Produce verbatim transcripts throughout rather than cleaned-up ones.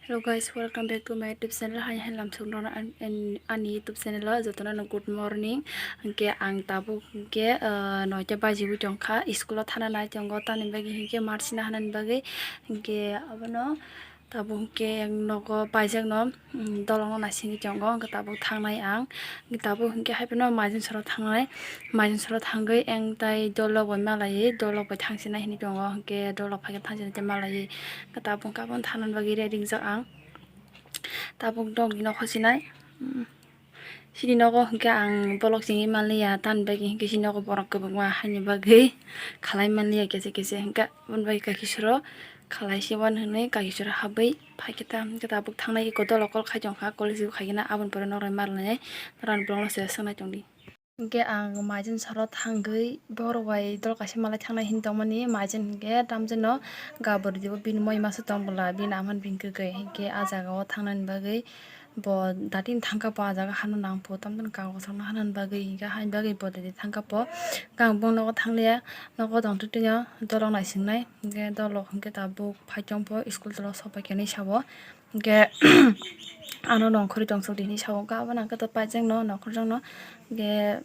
Hello guys, welcome back to my YouTube channel. Hai hai lamsok nono an-, an-, ani YouTube channel o jotono no good morning. Hingke ang tabuk hingke, ah, noita bajiwi tongkha, school o thana nai tongo, tamni bagwi hingke marsina hanani bagwi. Hingke abono tabuk hingke ang nogo paijakno, mm, dolongno naisingwi tongo, hingke tabuk thangnai ang. Tabuk hingke hai phano Majinsoro thangnai, Majinsoro thangwi ang tai dolok bai malaiwi, dolok bai thangsinai hinwi tongo, hingke dolok phaikhe thangsinai tei malaiwi. Tabuk hingke abono thangnani bagwi ready wngjak ang. Tabuk dogni nokho sinai. Mm. Chini nogo hingke ang bolok chingwi manliya, tamni bagwi hingke chini nogo borok kwbangma haini bagwi khalai manliya kisa kisa hingke aboni bagwi kakisoro khalai si wan hinwi kakisoro habwi phaikhe ta hingke tabuk thangnai eko dolok call khai tongkha, college o khaikhe na aboni pore norok malnai norokni bolongno se swngnai tongdi. Hingke ang Majinsoro thangwi borok bai dol kaisa malai thangnai hinwi tongmani, Majin hingke tamjeno gabur dibo bini moi masa tong bwla bini aman bini kwkwi hingke ah jaga o thangnani bagwi. Bo datin thangkha po ah jaga hano nangpho tamjani kagosrokno hanani bagwi hingkhe haini bagwi bo dati thangkha po. Hingkhe ang bo nogo thangliya, nogo tongtwtwino dolok naisingnai hingkhe dolok hingkhe tabuk phaitongpho school tolo sokphaikha hinwi sabo. Hingkhe ano nongkhorwi tongsokdi hinwi sabo, hingkhe abono hingkhe paijak no nongkhorjakno hingkhe.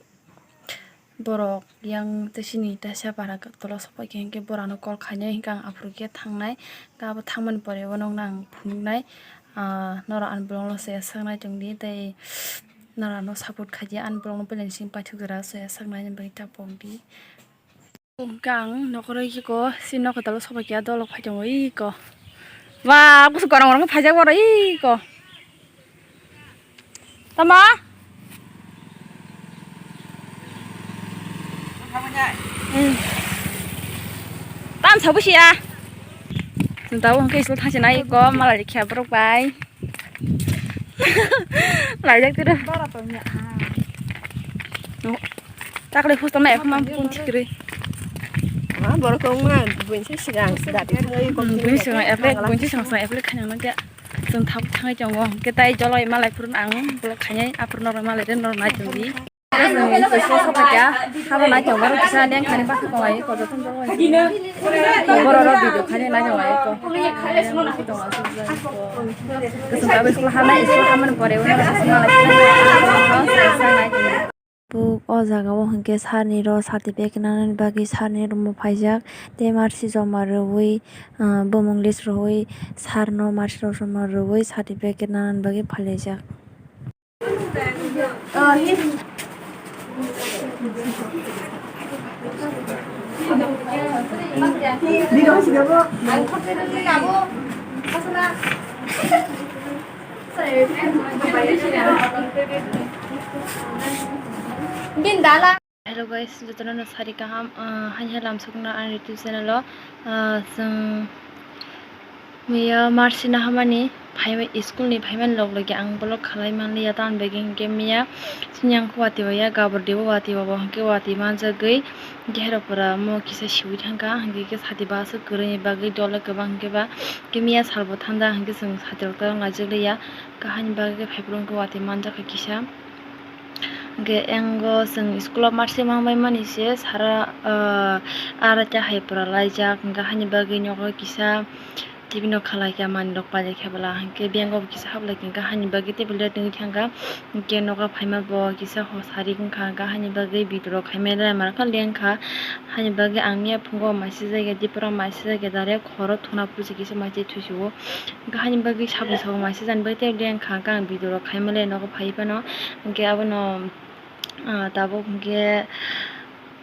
Borok yang tei chini teisa para tolo sokphaikha hingkhe borokno call khainai hingkhe ang aphuru khe thangnai. Hingkhe abo thangmani pore bo nokno ang phunuknai, ah, norok ani bolongno soya saknai tongdi tei norokno support khaidi, ani bolongno belai simi paithak jora soya saknaini bagwi ta pokdi. Hingkhe ang nokhorwi eko chini nokho talo sokphaikha, dolok phai tongo eko. Ba, bwswk gorong gorong khe phaijak borok eko. Tama? Hmm. Tam sabu siya. Chwng tabuk hwnkhe school thangsinai eko, malai rikha borok bai. Laijak tiro. Takle hostel na ekhma bun thikri. Ah, borok wngma bun se sigang dati thangwi. Hmm, bun sigang apply, bun sigang sigang apply khaina nangkhe. Chwng thap thangai tongo. Hwnkhe tai joloi malai phuru ang vlog khainai, aphuru norok malai de norok nai tongdi. Chwng kisa sokha kya, habo nai tongo, kisa leng khani bakha tongo, ai ko joto tongo. Borok rok video khani nai tongo, ai ko. Chwng abo school hamnai, school hamani pore uno chwng malai. Bo o jaga o hwnkhe sir ni ro certificate nanani bagwi sir ni room o phaijak, tei marsi joma rwui, ah, bumung list rwui sir no marsi rok joma rwui certificate nanani bagwi phailaijak. Hello guys, jotono no sari kaham, ah, haini hai lamsokna ani YouTube channel o, ah, chwng miya marsi nahamani phaimani, school ni phaimani log logi ang vlog khalai manliya, tamoni bagwi hwnkhe miya chini yang watwi waya gabur dibo watwi wabo hwnkhe watwi manjagwi hwnkhe herok pura mo kisa siwi thangkha, hwnkhe khe sati bus o kwrwini bagwi dole kwbang hwnkhe ba hwnkhe miya salbo thanda hwnkhe chwng sati rok torok naijakliya, kahani bagwi phaiphuru hwnkhe watwi manjakha kisa. Hwnkhe engo chwng school o marsi mangbai mani se sara, ah, araita hai pura laijak, hwnkhe haini bagwi nogo kisa T V no khalai kha manwi rok pailai kha bwla, hwnkhe bank o bo kisa hablai kha, hwnkhe haini bagwi tei belai tongwi thangkha, hwnkhe nogo phaima bo kisa hosari wngkha, hwnkhe haini bagwi video rok khaimani lai mankha lengkha, haini bagwi ang miya phungo mai sijak ya, dipra mai sijak ya, direct horo thuna pusi kisa mai se thuisio. Hwnkhe haini bagwi saboni sabo mai sijani bagwi tei lengkha, hwnkhe ang video rok khaimani lai nogo phaiwi phano. Hwnkhe abono, ah, tabuk hwnkhe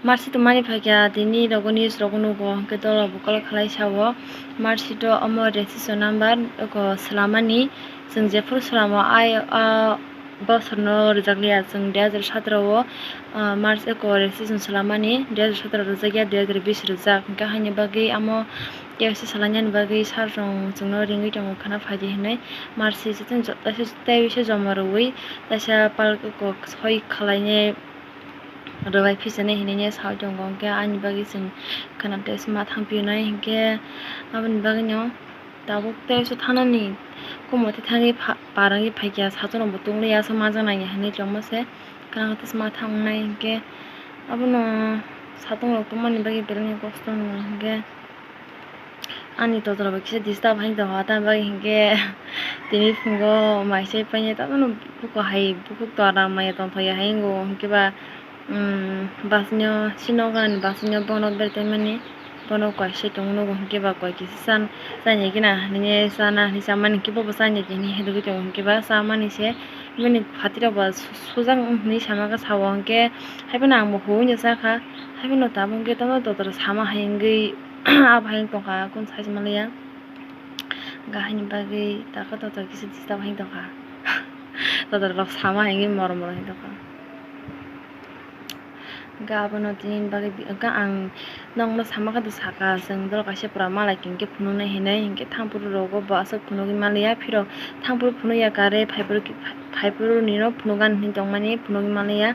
marsi tongmani phaikha, tini rogo news rogo nugo, hwnkhe dolo bo call khlai sao. Marsi to omo registration number eko swlamani, chwng jephuru swlamo ai, ah, bosorno rijak liya, chwng dui hajar satro o, ah, marsi eko registration swlamani, dui hajar satro rijak ya, dui hajar bis rijak, hwnkhe haini bagwi amo K Y C salainani bagwi sir rok chwngno ringwi tongo khwna phaidi hinwi, marsi se tei jo-, tei se joma rwui, teisa palkhe kok soi khwlainai rwbai phisani hinwi sao tongo, hwnkhe ani bagwi chwng khwna tei se ma thang phinai, hwnkhe aboni bagwino tabuk tei se thanani kumo tei thangwi pha-, parangwi phaikha, satung rokbo tungli aswk manjaknai hinwi tongma se, khwna tei se ma thangnai, hwnkhe abono satung rok tungmani bagwi belai kosto wngkha, hwnkhe. Ani totra bai kisa disturb hai tongkha, tamni bagwi hinkhe tini phungo mai se paine tamo buko hai bukhuk tora maya tongthokya hai wngo hinkhe ba, um, basino sino gani basino bono bertwi mani bono koi se tongwi nugo hinkhe ba koi kisa san chanya gina hinwi chana hinwi chamani hinkhe bobo chanya hinwi hinwi tongo hinkhe ba chamani se bini phatiro ba sujak hinwi sama khe sao hinkhe haiphano ang bo huwi no chakha haiphano tabuk hinkhe tamo totra sama hai wngwi. Abo hai wng tongkha, kunu sai se manliya. Hwnkhe haini bagwi taka totra kisa disturb hai wng tongkha. Totra rok sama hai wngwi morom morom hai wng tongkha. Hwnkhe abono tini bagwi bi-, hwnkhe ang nokno sama khe to saka, chwng borok kaisa pura malai hinkhe phunuknai hinwi, hinkhe thampuru rogo bo aswk phunugwi manliya, phirok thampuru phunukya kare phaiphuru. Phaiphuru nino phunukgani hinwi tongmani phunugwi manliya,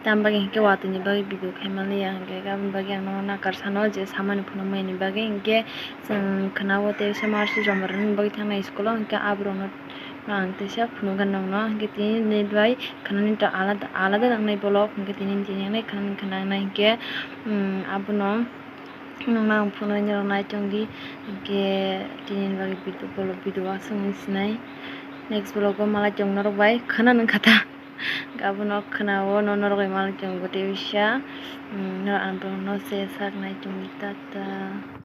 tamni bagwi hinkhe watwi ni bagwi video khai manliya, hinkhe aboni bagwi ang nono nakar sano je samani phunukmani bagwi hinkhe chwng khwnao tei se marsi joma rwna bagwi thangnai school o, hinkhe aborokno ang teisa phunukgani nokno, hinkhe tini net bai khwnani ta alada alada nangnai bolok, hinkhe tini tini nangnai khwnani khwnangnai hinkhe, um, abono. Nokno ang phunuknai norok naichongdi, hinkhe tini bagwi video, bolok video aswk wngwi sinai. Next vlog o malai chong norok bai khwna nang kha ta. Abono khwnao no norok bai malai chong tei bisa, um, norok ang borokno se sak naichongdi, tata.